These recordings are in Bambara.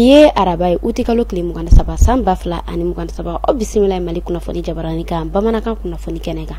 Bi ye araba ye, utikalo tile 23 san 2023. Aw bisimila Mali kunnafoni jabarani kan, bamanankan kunnafoni kɛnɛ kan.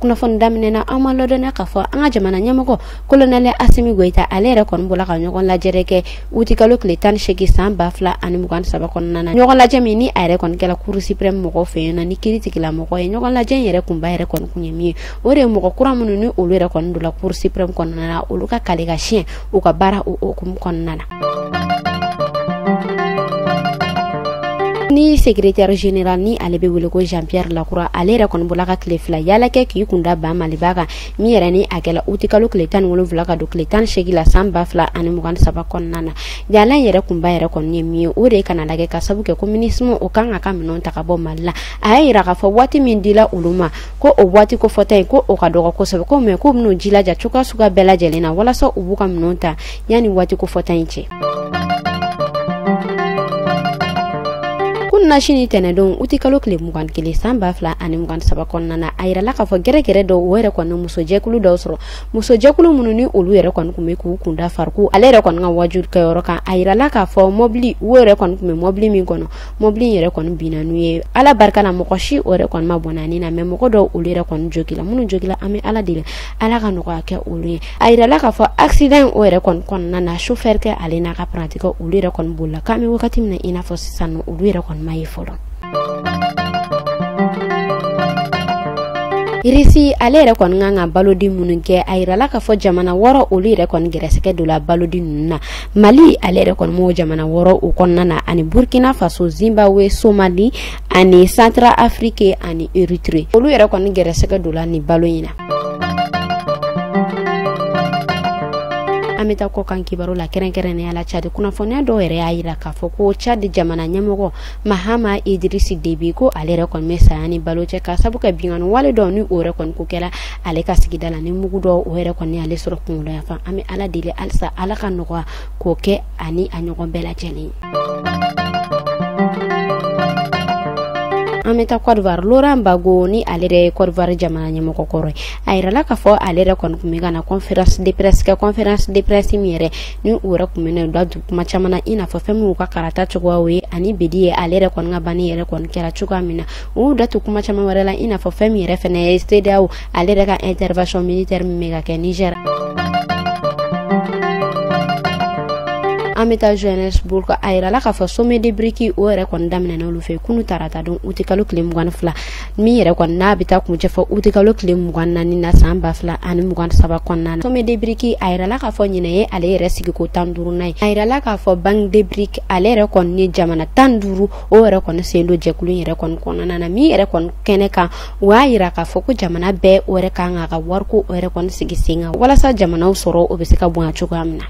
Kunnafoni daminɛ na, an ma ladɔnniya k'a fɔ an ka jamana ɲɛmɔgɔ colonel Assimi Goïta, ale yɛrɛ kɔni bɔra ka ɲɔgɔn lajɛrɛ kɛ utikalo tile 18 san 2023 kɔnɔna na. Ɲɔgɔn lajɛ min ni a yɛrɛ kɔni kɛla Cour suprême mɔgɔw fɛ yen nɔ ni kiiri tigilamɔgɔ ye. Ɲɔgɔn lajɛ in yɛrɛ kunba yɛrɛ kɔni kun ye min ye, o de ye mɔgɔ kura minnu ni olu yɛrɛ kɔni donna Cour suprême kɔnɔna na, olu ka kale ka siɲɛ u ka baara o hukumu kɔnɔna na. Ni secrétaire général ni ale bɛ wele ko Jean-Pierre Lacroix, ale yɛrɛ kɔni bɔla ka tile 2 yaala kɛ k'i kunda ba Maliba kan, min yɛrɛ ni a kɛla utikalo tile 17 ka don tile 18 la san 2023 kɔnɔna na. Yaala in yɛrɛ kunba yɛrɛ kɔni ye min ye, o de ye kana lajɛ ka sabu kɛ ko MINUSMA o kan ka minɛnw ta ka bɔ Mali la. A y'a yira k'a fɔ waati min dila olu ma, ko o waati ko fɔta in ko o ka dɔgɔ kosɛbɛ, ko mɛ k'u bɛn'u jilaja cogoya suguya bɛɛ lajɛlen na walasa u b'u ka minɛnw ta yanni waati ko fɔta in cɛ. Kununasini tɛnɛndon utikalo tile 21 san 2023 kɔnɔna na, a yirala k'a fɔ gɛrɛgɛrɛ dɔw o yɛrɛ kɔni musojɛkulu dɔw sɔrɔ, musojɛkulu minnu ni olu yɛrɛ kɔni tun bɛ k'u kunda fariku ale yɛrɛ kɔni ka wajuli kɛyɔrɔ kan. A yirala k'a fɔ mɔbili o yɛrɛ kɔni tun bɛ mɔbili min kɔnɔ, mɔbili in yɛrɛ kɔni binna n'u ye. Ala barika la mɔgɔ si o yɛrɛ kɔni ma bɔnɛ ni na, mɛ mɔgɔ dɔw olu yɛrɛ kɔni jogila, minnu jogila an bɛ Ala deli Ala ka nɔgɔya kɛ olu ye. A yirala k'a fɔ accident o yɛrɛ kɔni kɔnɔna na, chauffeur kɛ ale n'a ka apprenti olu yɛrɛ kɔni bolila, k'an bɛ wagati min na i n'a fɔ sisan nɔ olu yɛrɛ kɔni ma ye fɔlɔ. Irisi ale yɛrɛ kɔni kan ka balodi minnu kɛ, a yirala k'a fɔ jamana 6 olu yɛrɛ kɔni gɛrɛsɛgɛ don la balodi ninnu na. Mali ale yɛrɛ kɔni m'o jamana 6 o kɔnɔna na, ani Burkina Faso, Zimbabwe, Somali ani Centrafrique ani Érythrée, olu yɛrɛ kɔni gɛrɛsɛgɛ don la nin balo in na. An bɛ taa kɔkan kibaru la, kɛrɛnkɛrɛnnenya la Tchad. Kunnafoniya dɔw yɛrɛ y'a yira k'a fɔ ko Tchad jamana ɲɛmɔgɔ Mahama Idriss Déby, ko ale yɛrɛ kɔni bɛ saya ni balo cɛ ka sabu kɛ binkanni wale dɔw ni o yɛrɛ kɔni ko kɛla ale ka sigida la, ni mugu dɔw o yɛrɛ kɔni ale sɔrɔ kunkolo yan fan. An bɛ Ala deli halisa Ala ka nɔgɔya k'o kɛ ani a ɲɔgɔn bɛɛ lajɛlen. An bɛ taa Côte d'Ivoire. Laurent Gbagbo ni ale yɛrɛ ye Côte d'Ivoire jamana ɲɛmɔgɔ kɔrɔ ye, a yirala k'a fɔ ale yɛrɛ kɔni tun bɛ ka na conférence de presse kɛ, conférence de presse min yɛrɛ ni u yɛrɛ tun bɛ na da kuma caman na, i n'a fɔ fɛn minnu ka karata cogoyaw ye ani bedi ye ale yɛrɛ kɔni ka banni yɛrɛ kɔni kɛra cogoya min na. U y'u da to kuma caman wɛrɛ la, i n'a fɔ fɛn min yɛrɛ fɛnɛ ye CEDEAO ale yɛrɛ ka intervention militaire min bɛ ka kɛ Niger. An bɛ taa Johannesburg. A yirala k'a fɔ sommet de BRICS o yɛrɛ kɔni daminɛna olu fɛ kunu tarata don utikalo tile 22, min yɛrɛ kɔni n'a bɛ taa kuncɛ fɔ utikalo tile 24 na san 2023 kɔnɔna na. Sommet de BRICS, a yirala k'a fɔ ɲinɛ ye ale yɛrɛ sigiko 15nan ye. A yirala k'a fɔ Banque de BRICS ale yɛrɛ kɔni ni jamana 15 o yɛrɛ kɔni sen don jɛkulu in yɛrɛ kɔni kɔnɔna na, min yɛrɛ kɔni kɛnɛ kan o y'a yira k'a fɔ ko jamana bɛɛ o yɛrɛ kan k'a ka wariko o yɛrɛ kɔni sigi sen kan walasa jamanaw sɔrɔ o bɛ se ka bonya cogoya min na.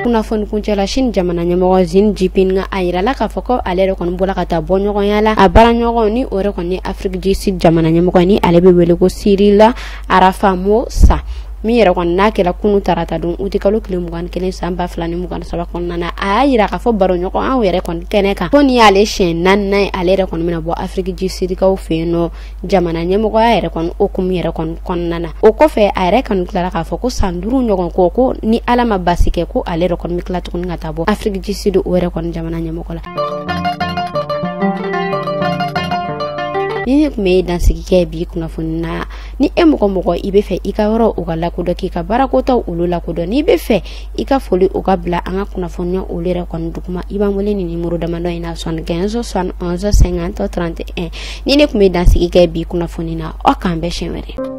Kunnafoni kuncɛla, Chine jamana ɲɛmɔgɔ Xi Jinping a yirala k'a fɔ ko ale yɛrɛ kɔni bɔra ka taa bɔ ɲɔgɔnya la a baaraɲɔgɔn ni o yɛrɛ kɔni Afrique du Sud jamana ɲɛmɔgɔ ni ale bɛ wele ko Cyril Ramaphosa, min yɛrɛ kɔni n'a kɛra kunu tarata don utikalo tile 21 san 2023 kɔnɔna na. A y'a yira k'a fɔ baroɲɔgɔn anw yɛrɛ kɔni kɛnɛ kan ko nin y'ale siɲɛ 4nan ye ale yɛrɛ kɔni bɛna bɔ Afrique du Sud kaw fɛ yen nɔ jamana ɲɛmɔgɔya yɛrɛ kɔni hukumu yɛrɛ kɔni kɔnɔna na. O kɔfɛ a yɛrɛ kɔni tilara k'a fɔ ko san 5 ɲɔgɔn kɔ, ko ni Ala ma basi kɛ, ko ale yɛrɛ kɔni bɛ tila tuguni ka taa bɔ Afrique du Sud o yɛrɛ kɔni jamana ɲɛmɔgɔ la. Ni ne tun bɛ dansigi kɛ bi kunnafoni na, ni e mɔgɔ mɔgɔ i bɛ fɛ i ka yɔrɔ o ka lakodɔn, k'i ka baarakotaw olu lakodɔn, n'i bɛ fɛ i ka foli o ka bila an ka kunnafoniya olu yɛrɛ kɔni duguma, i b'an wele ni nimoro damadɔ in na: 75 71 50 31. Ni ne tun bɛ dansigi kɛ bi kunnafoni na, aw k'an bɛn siɲɛ wɛrɛ.